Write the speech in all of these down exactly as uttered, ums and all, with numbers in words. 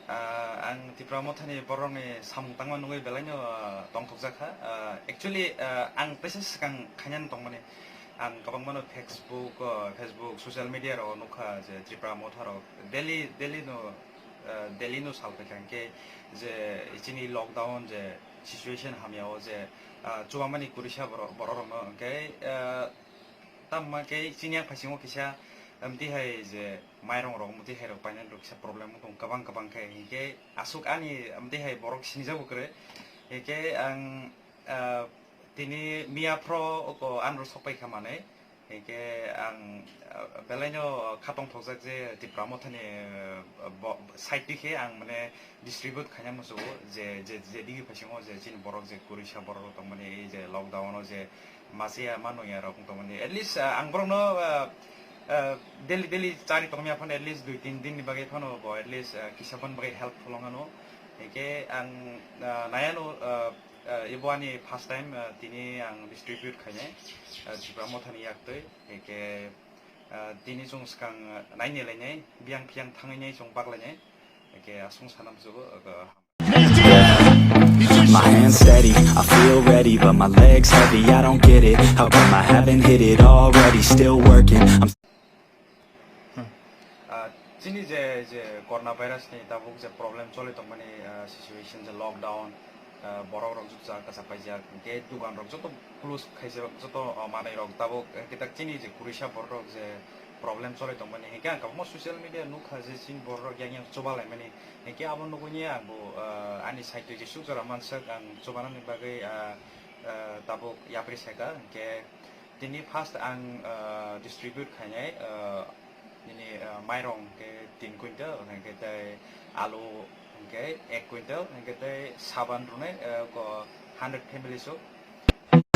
Ah, ang Tipra Mothani borokni samung tangma nugwi belaino, ah, tongthokjak kha. Ah, actually, ah, ang teisa swkang khainani tongmani. Ang kwbangmano Facebook, ah, Facebook, social media rok nukha je Tipra Motha rok daily, daily no, ah, daily no sal phaikha, hinkhe je chini lockdown je situation hamya o je, ah, chubamani kurisa borok, borok rokno hinkhe, ah, tamma khe chini yak phaisingo kisa, amtwi hai je mairong rok, amtwi hai rok painani rok kisa problem wng tong kwbang kwbang khe, hinkhe aswk ani amtwi hai borok sinijago kwrwi. Hinkhe ang, ah, tini miya phro oko anro sok paikha manwi, hinkhe ang, ah, belaino kha tongthokjak je Tipra Mothani, ah, bo-, side twi khe ang mane distribute khaina muchungo je, je, je digi phaisingo je chini borok je kurisa borok rok tongmani, ei je lockdown o je masiya manwi ya rok tongmani, at least, ah, ang borokno, ah, ah, daily, daily chari tongmani phano at least dui tin din ni bagwi phano bo at least, ah, kisa phano bagwi help kholong ano. Hinkhe ang, ah, nayano, ah, ah, ebo ani first time, ah, tini ang distribute khainai, ah, Tipra Mothani yaktwi. Hinkhe, ah, tini chwng swkang, ah, naini lainai, biyang phiyang thangwi nai chwng baklainai. Hinkhe aswng sana muchungo, ah, My hands steady, I feel ready, but my legs heavy, I don't get it. How come I haven't hit it already? Still working, I'm Ah, chini je, je corona virus ni tabuk je problem choli tongmani, ah, situation je lockdown, ah, borok rok joto jaga kwchak paijak, hinkhe dugan rok joto close khaijak, joto, ah, manwi rok tabuk, eh, kitak chini je kurisa borok rok je problem choli tongmani, hinkhe ang kwbangma social media nukha je chini borok rok yang yang chuba laimani, hinkhe abo nugwi ang bo, ah, ani side twi jesuk jora mansak ang chubanani bagwi, ah, ah, tabuk yapri saikha, hinkhe tini first ang, ah, distribute khainai, ah, nini, ah, mairong khe tin quintal, hinkhe tei alu hinkhe ek quintal, hinkhe tei saban rwnai, ah, ko hundred family o.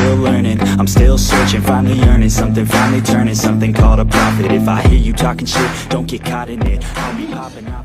Still learning, I'm still searching, finally earning something, finally turning something called a profit. If I hear you talking shit, don't get caught in it. I'll be popping off.